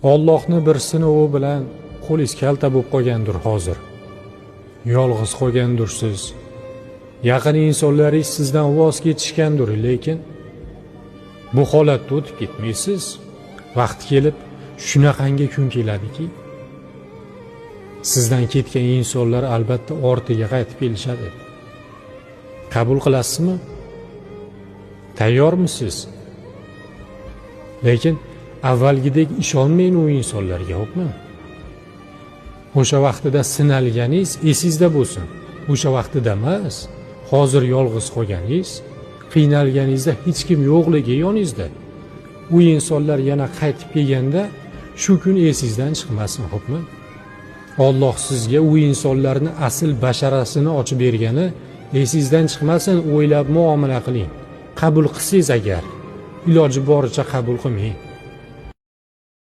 Allohni bir sinovi bilan qo'lingiz kalta bo'lib qolgandir hozir. Yolg'iz qolgandursiz. Yaqin insonlaringiz sizdan voz kechishgandir, lekin bu holatda o'tib ketmaysiz. Vaqti kelib shunaqangi kun keladiki, sizdan ketgan insonlar albatta ortiga qaytib kelishadi. Qabul qilasizmi? Tayyormisiz? Lekin avvalgidek ishonmang u insonlarga, xo'pmi? O'sha vaqtida sinalganingiz esingizda bo'lsin. O'sha vaqtida emas, hozir yolg'iz qolganingiz, qiynalganingizda hech kim yo'qligi yoningizda. U insonlar yana qaytib kelganda shu kun esingizdan chiqmasin, xo'pmi? Alloh sizga u insonlarni asl basharasini ochib bergani esingizdan chiqmasin, o'ylab muomala qiling. Qabul qilsangiz agar, iloji boricha qabul qilmang.